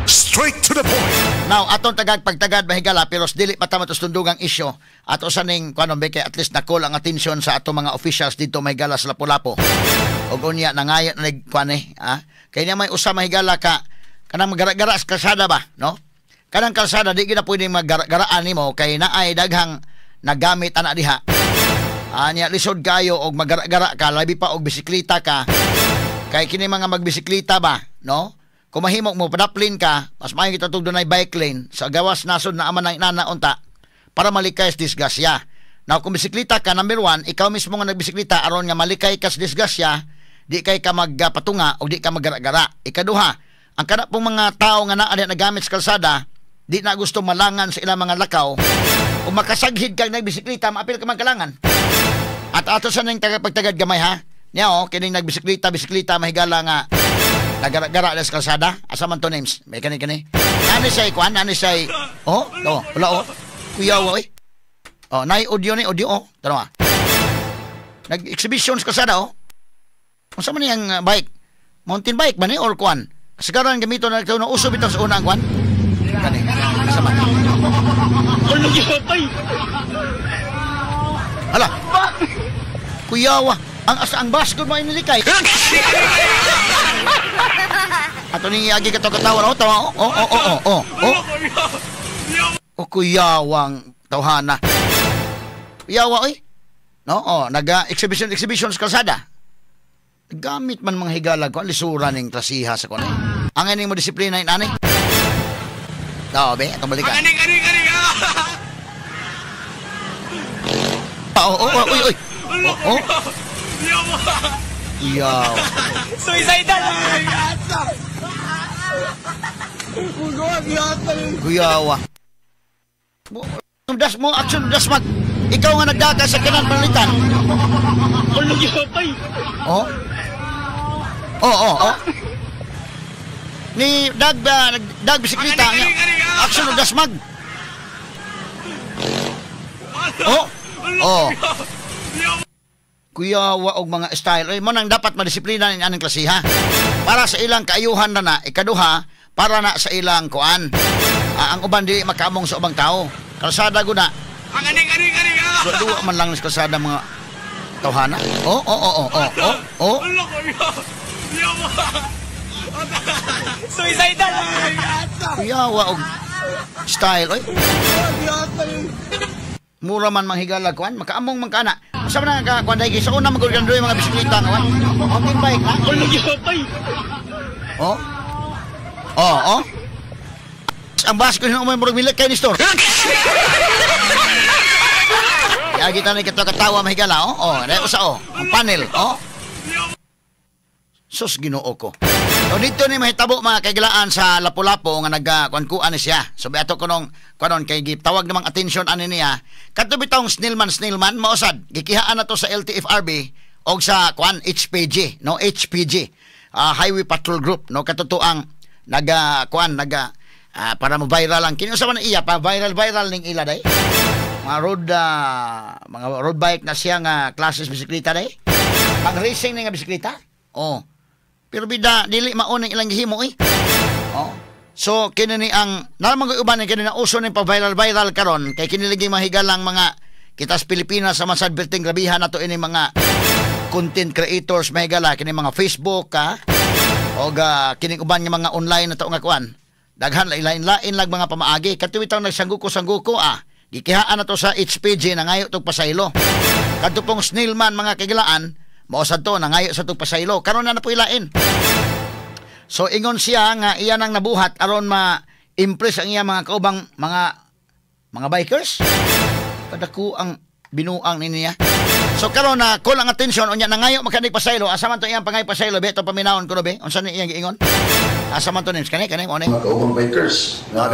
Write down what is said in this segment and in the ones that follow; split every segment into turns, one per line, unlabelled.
Straight to the point.
Now, atong tagag pagtagad, mahigala, pero dili pa tama tos tundugang isyo. Ato sa ning kuano be, kay at least na-call ang attention sa atong mga officials dito, mahigala, sa Lapu-Lapu. Og unya nangayo na nag kuan eh, ah. Kay niya may usa, mahigala, ka kanang magara-gara sa kalsada ba, no? Kanang kalsada di gid na pwedeng maggara-garaan nimo kay naay daghang nagamit ana diha. Anya lisod kayo og magara-gara ka, labi pa og bisikleta ka. Kay kini mga magbisikleta ba, no? Kung mahimok mo padaplin ka, mas maayo kita tug dunay bike lane sa gawas nasod na ama nang inana unta para malikay sa disgrasya. Now, kung bisikleta ka, number one, ikaw mismo nga nagbisikleta, aron nga malikay ka sa disgrasya, di kay ka magpatunga o di ka magara-gara. Ikaduha, ang kana pong mga tao nga naa diha nagamit sa kalsada, di na gusto malangan sa ilang mga lakaw, o makasaghid kag nagbisikleta, maapil ka magkalangan. At ato sa ning tagapagtagad gamay ha. Niya oh, kining nagbisikleta, bisikleta, mahigala, nga nagara-gara sa kalsada. Asa man to names? May kani kani. Nani siya kuan, nani siya. Oh, oh, wala oh. Kuyawa oy. Oh, nay audio ni audio oh. Tanawa. Nag-exhibition sa kalsada oh. Unsa man niyang bike? Mountain bike ba ni or kuan? Kasagaran gamito na ito na uso bitaw sa unang kuan. Kani. Asa man? Hala. Kuyawa. Ang asa ang bus gud mo inilikay. Ato ning iagi ka to katawa oh, tawa oh oh oh oh oh. Oh. O kuyawang tawhana. Kuyawa oy. No, oh, naga exhibition exhibition sa kalsada. Gamit man mga higala ko lisura ning klasiha sa kuan. Ang ining mo disiplina in ani. Tao be, atong balikan. Oh, oh, oh, uy, uy. Oh, oh. Yaw.
Suicidal!
Kuyawa. Das mo action das mag. Ikaw nga nagdaka sa kanan panalitan. Oh. Oh, oh, oh. Ni dag ba dag bisikleta niya. Action das mag. Oh. Oh. Kuyawa og mga style. Ay, mo nang dapat madisiplina ni aning klasiha. Para sa ilang kaayuhan na na, ikaduha, para na sa ilang kuan. Ang uban dili makaamong sa ubang tao. Kalsada guna. Duwa man lang sa kalsada mga tawhana. Oh, oh, oh, oh, oh, oh, oh.
Suicidal!
Kuyawa og style, oy. Mura man manghigala kuan, makaamong man kana. Usa man ang kuan dai sa una magud yung mga bisikleta nga kuan. Mountain bike ha. Oh. Oh, oh. Ang bus ko mo murag milik kay ni store. Yagi ta ni kato katawa mahigala oh. Oh, dai usa oh. Ang panel oh. Sus Ginoo ko. So dito ni mahitabo mga kaigalaan sa Lapu-Lapu nga nagkuan-kuan ni siya. So ato kunong kuanon kay gitawag namang atensyon ani niya. Kadto bitong Snellman Snellman mausad gikihaan na to sa LTFRB og sa kuan HPG, no, HPG, Highway Patrol Group, no, katotoang naga kuan naga para mo viral ang kini usa man iya pa viral viral ning ila day. Mga road mga road bike na siya nga classes bisikleta day. Pang racing ni nga bisikleta. Oh. Pero bida dili maon ang ilang gihimo eh. Oh. So kini ni ang naman ko uban kini na uso ning pa viral viral karon kay kini lagi mahigalang mga kita sa Pilipinas sa masad bilting grabihan nato ini mga content creators mahigala kini mga Facebook ka og kining uban nga mga online na to nga kuan. Daghan lain-lain lag mga pamaagi kadto bitaw nagsangguko-sangguko ah. Gikihaan na to sa HPG nangayo tog pasaylo. Kadto pong Snellman mga kagilaan mao sad to nangayo sa tog pasaylo karon na napoy lain. So ingon siya nga iya nang nabuhat aron ma-impress ang iya mga kaubang mga bikers. Kadako ang binuang ni niya. So karon na call ang atensyon unya nangayo makanig pasaylo. Asa man to iyang pangay pasaylo be to paminawon kuno be. Unsa ni iyang giingon? Asa man to names kani kani mo ni.
Mga kaubang bikers na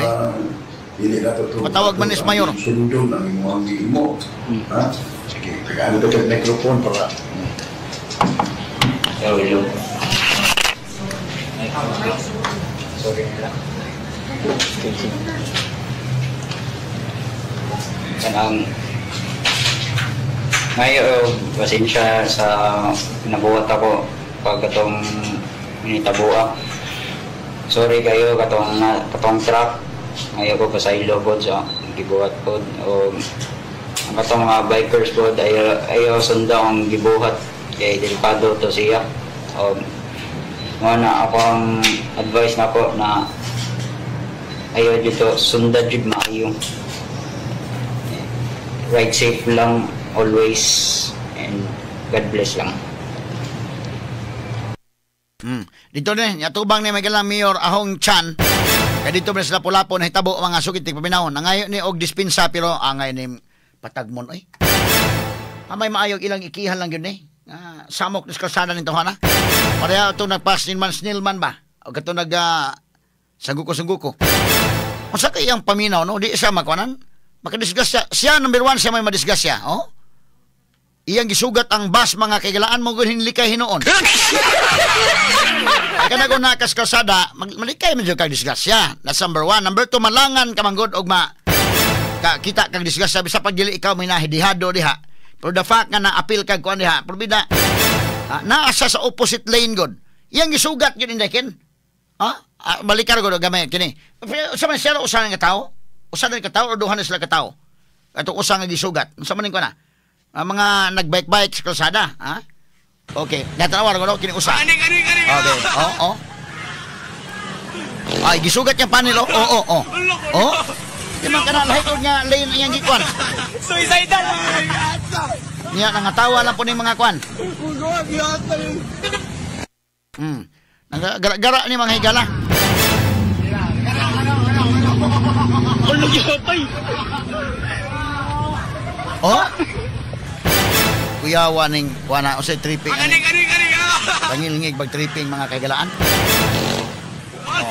dili na to.
Patawag man is mayor.
Sundon ang imong giimo. Ha? Sige, tagaan to kay microphone para.
Hello. Sorry nila. Kanang ngayon, pasensya sa nabuhat ako pag itong nitabuha. Sorry kayo katong katong truck. Ayaw ko pasaylo pod sa gibuhat pod o ang katong mga bikers pod, ayaw ayaw sunda ang gibuhat kay delikado to siya. O mao na ako ang advice nako na ayaw dito sunda jud maayo. Ride safe lang always and God bless lang.
Dito ni, yatubang ni may Mayor Ahong Chan. Kaya dito sa Lapu-Lapu nahitabo, mga sukit tigpaminaw. Nangayo ni og dispensa pero angay ni patagmon ay. Amay maayog ilang ikihan lang yun eh. Samok ni sa kalsada nito hana. Pareha ito nagpas man snilman ba? O kato nag sangguko-sangguko. Unsa kay iyang paminaw, no? Di siya makuanan. Makadisgrasya. Siya number one, siya may madisgrasya. Oh? Iyang gisugat ang bus, mga kaigalaan mo hinlikay hinuon. Ay kana kung nakas kalsada, malikay man jud kag disgrasya. That's number one. Number two, malangan ka manggod og ma ka, kita kag disgrasya bisa pag dili ikaw may nahidihado diha. Pero the fact nga na-appeal kag kuan diha, pero bida naa sa opposite lane god. Iyang gisugat gyud, inday ken. Ha? Balikar gud gamay kini. Pero sa man siya usa nga tao? Usa na ka tao o duha na sila ka tao? Ato usa nga gisugat. Unsa man ko na? Ang mga nagbike-bike sa kalsada, ha? Okay, natanaw ko no kini usa. Okay. Oh, oh. Ay, gisugat niya panel, oh. Oh. Oh. Di man kana lahi og nga lane iyang gikuan.
Suicidal!
Niya nangatawa lang po ning mga kuan. Nagara-gara ni mga higala. Oh. Kuyawa ning kuana usay tripping. Pangilngig bag tripping, mga kaigalaan. Oh.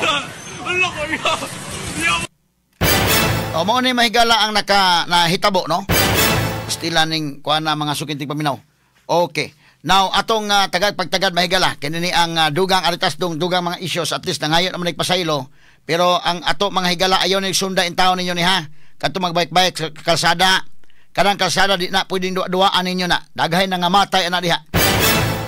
O mao ni mahigala ang naka nahitabo, no? Stila ning kuana, mga sukinting paminaw. Okay. Now atong tagad pagtagad, mahigala, kini ni ang dugang aritas dong dugang mga issues, at least nangayon naman nagpasaylo, pero ang ato, mga higala, ayaw ni sunda in taon ninyo ni ha. Kadto magbike-bike sa kalsada, kanang kalsada di na pwedeng duwa-duwaan ninyo na. Daghay na nga matay ana diha.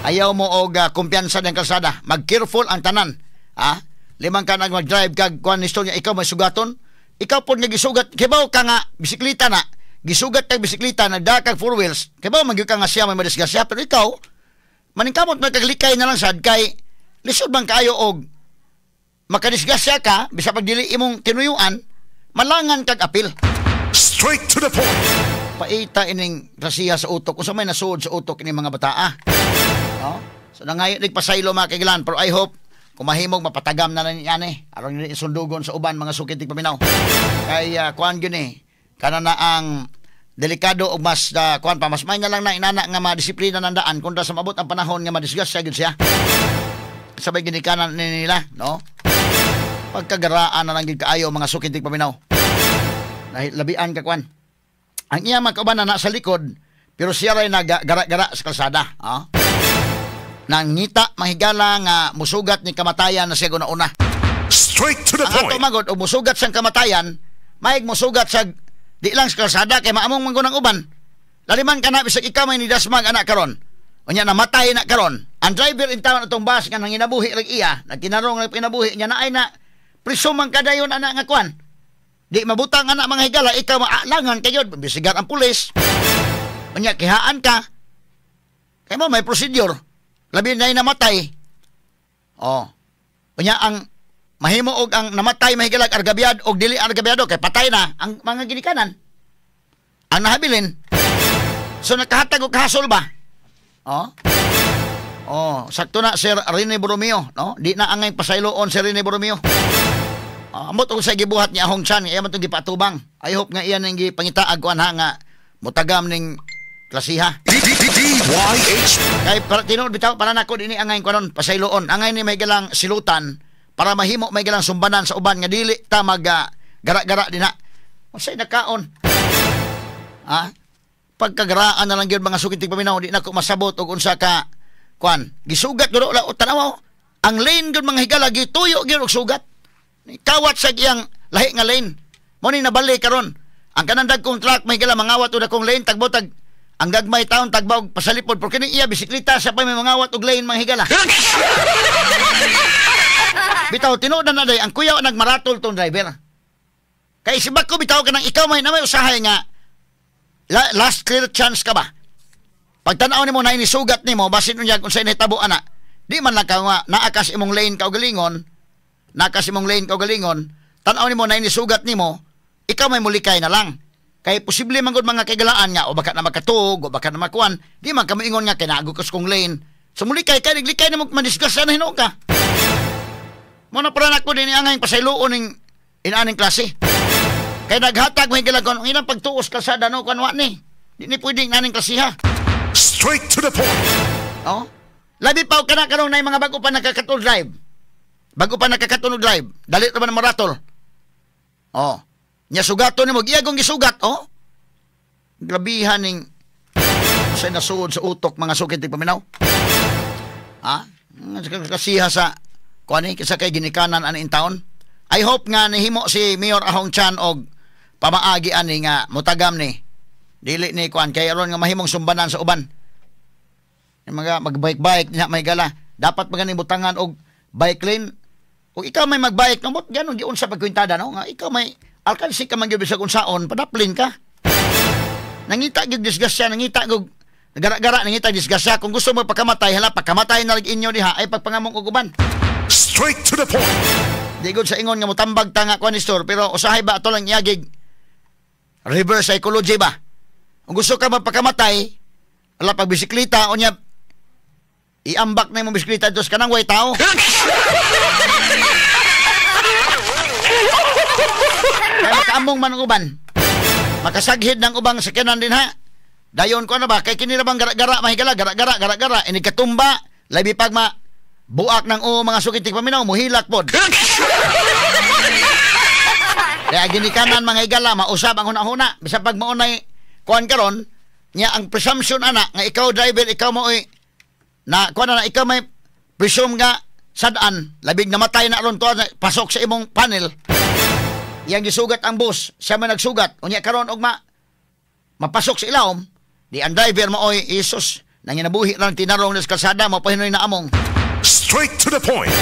Ayaw mo og kumpiyansa ng kalsada. Mag-careful ang tanan. Ha? Limang ka nag mag-drive kag kuan ni niya, ikaw may sugaton. Ikaw pod nga gisugat, kibaw ka nga bisikleta na. Gisugat kag bisikleta, nagda kag four wheels. Kibaw man gyud ka nga siya may madisgrasya, pero ikaw maningkamot magkaglikay na lang sad kay lisod man kaayo og makadisgrasya ka bisa pag dili imong tinuyuan, malangan kag apil.
Straight to the point.
Paita ining rasiya sa utok, unsa may nasuod sa utok ini mga bataa, no? So nangayo nagpasaylo, mga kaigilan, pero I hope kung mahimog mapatagam na lang yan eh aron dili sundugon sa uban, mga sukit paminaw, kay kuan gyud eh kana na ang delikado og mas kuan pa, mas may na lang na inana nga madisiplina ng daan kontra sa maabot ang panahon nga madisgrasya gyud siya sabay ginikanan ni nila, no? Pagkagaraan na lang gyud kaayo, mga sukit paminaw. Dahil labian ka kuan ang iya mga kauban na nasa likod, pero siya ray nagara-gara sa kalsada. Ah? Nangita mahigala nga musugat ni kamatayan na siya una.
Straight to the
Ang ato
point.
magod o musugat siyang kamatayan, maig musugat sa di lang sa kalsada kay maamong man ng uban. Laliman ka na bisag ikaw may nidasmag anak karon. Unya namatay na karon. Ang driver in town atong bus nga nanginabuhi rag iya, nagtinarong rag pinabuhi niya na ay na priso man kadayon ana nga kuan. Di mabutang anak, mga higala, ikaw maalangan kayo, bisigar ang pulis. Unya kihaan ka. Kay mo may procedure. Labi na namatay. Oh. Unya ang mahimo og ang namatay, mahigalag, argabyad og dili argabyado kay patay na ang mga ginikanan. Ang nahabilin. So nakahatag og kahasol ba? Oh. Oh, sakto na Sir Rene Borromeo, no? Di na angay pasayloon si Rene Borromeo. Amot og sa gibuhat ni Ahong Chan, iya man tong gipatubang. I hope nga iyan ang gipangitaag kuan ha nga mutagam ning klasiha.
D D D Y H.
Kay para tinuod bitaw para nako dinhi angay kuanon pasayloon. Angay ni may galang silutan para mahimo may galang sumbanan sa uban nga dili ta mag gara-gara dinha. Unsay nakaon? Ha? Pagkagaraan na lang gyud, mga sukitig paminaw, di nako masabot og unsa ka kuan. Gisugat gyud la tanaw. Ang lane gyud, mga higala, gituyo gyud og sugat. Kawat sa iyang lahi nga lane. Mo ni nabali karon. Ang kanang dagkong truck may higala mangawat og dakong lane tagbotag ang gagmay taon tagbawg pasalipod pero kini iya bisikleta siya pa may mangawat og lane, mga higala. Bitaw tinuod na day ang kuyaw nagmaratol tong driver. Kay sibak ko bitaw kanang ikaw may na may usahay nga last clear chance ka ba? Pagtan-aw nimo na inisugat nimo basin unyag unsay nahitabo ana. Di man lang ka nga naakas imong lane kaugalingon, naakas imong lane kaugalingon, tan-aw nimo na inisugat nimo, ikaw may mulikay na lang. Kay posible man gud mga kaigalaan nga o baka na makatug o baka na makuan, di man ka moingon nga kay naagukos kong lane. So mulikay ka, naglikay na mo madisgrasya na hinuon ka. Muna pala nako din ang pasayloon ning inaaning klase. Kay naghatag may gilagon ang ilang pagtuos kalsada no kanwa ni. Di ni pwedeng naning klase ha.
Straight to the point.
Oh. Labi pa og kana karon na mga bago pa nakakatulog drive. Bago pa nakakatulog drive, dali ra man moratol. Oh. Nya sugaton nimo, giyagong gisugat, oh. Grabihan ning sa nasuod sa utok mga sukit ti paminaw. Ha? Kasiha sa kuan ni kaysa kay ginikanan ani in town. I hope nga nihimo si Mayor Ahong Chan og pamaagi ani nga mutagam ni. Dili ni kuan kay aron nga mahimong sumbanan sa uban. Yung mga magbike-bike niya may gala. Dapat magani butangan og bike lane. Og ikaw may magbike no mot ganon giunsa pagkwintada no nga ikaw may alkansi ka man gyud bisag unsaon padaplin ka. Nangita gyud disgrasya, nangita gyud gara-gara, nangita disgrasya. Kung gusto mo pagkamatay, hala pagkamatay na lang inyo diha ay pagpangamong og uban.
Straight to the point.
Di gud sa ingon nga motambag ta nga kuan ni store, pero usahay ba ato lang iyagig reverse psychology ba? Kung gusto ka magpakamatay, ala pag bisikleta o niya iambak na imong bisikleta dos kanang way tao. Kaya makaamong man ang uban. Makasaghid ng ubang sakyanan din ha. Dayon ko ano ba, kay kini ra bang gara-gara mahigala, gara-gara, gara-gara, ini katumba, labi pag ma buak ng o mga sukitik paminaw, muhilak pod. Kaya ginikanan mga higala, mausab ang huna-huna. Bisa pag maunay kuan karon, nya ang presumption ana nga ikaw driver, ikaw mo na kuan na ikaw may presume nga sadaan, labig namatay na aron to pasok sa imong panel. Yang gisugat ang bus, siya man nagsugat. Unya karon og mapasok sa ilawom, di ang driver maoy Isus nanginabuhi lang tinarong sa kalsada mo pahinoy na among.
Straight to the point.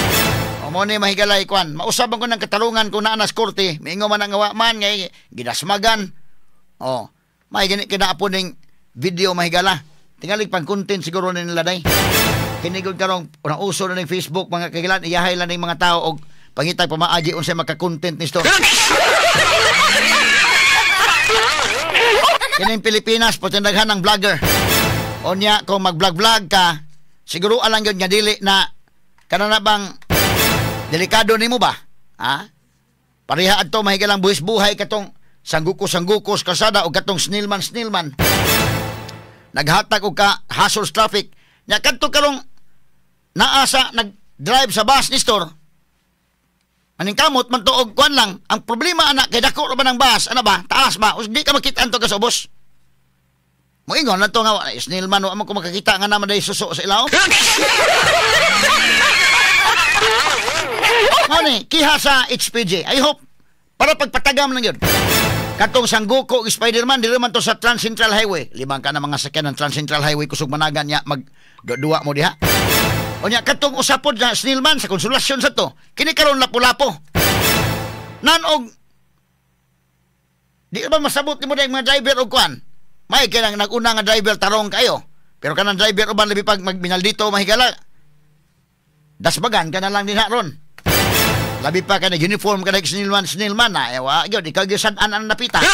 O mo ni mahigalay kwan, mausab ko ng katarungan kung naa nas korte, miingon man ang awa man ngay gidasmagan. O, may gani kinaapon ning video mahigala. Tingalig pang content siguro ni nila day. Kinigod karong unang uso na ning Facebook mga kagilan, iyahay lang ning mga tao og pangitag pamaagi unsay maka-content ni store. Kining Pilipinas potendaghan ng vlogger. Onya kung mag-vlog-vlog ka, siguro alang gyud nga dili na kana na bang delikado nimo ba? Ha? Pareha adto mahigalang buhis buhay katong sanggukos-sanggukos kasada o katong snilman-snilman. Naghatag og ka hassle traffic. Nya kadto karong naa sa nag-drive sa bus ni store. Aning kamot man to og kuan lang. Ang problema ana kay dako ra ba ng bus, ano ba? Taas ba? Di ka makita anto ka sa ubos. Moingon na to nga snilman wa man ko makakita nga naman day suso sa ilawom. Mao ni kiha sa HPG. I hope para pagpatagam lang yun. Katong Sangguko Spider-Man dili man to sa Trans Central Highway. Limang ka na mga sakyan ng Trans Central Highway kusog managan niya magduwa mo diha. Unya katong usapod na Snillman sa konsolasyon sa to. Kini karon Lapu-Lapu. Nanog di ba masabot nimo dayang mga driver og kuan? May kanang nag-una nga driver tarong kayo. Pero kanang driver uban labi pag magbinaldito mahigala. Dasbagan ka na lang din ron. Labi pa ka nag-uniform ka nag Snillman na ewa gyud ikaw gyud sad-an ang napita.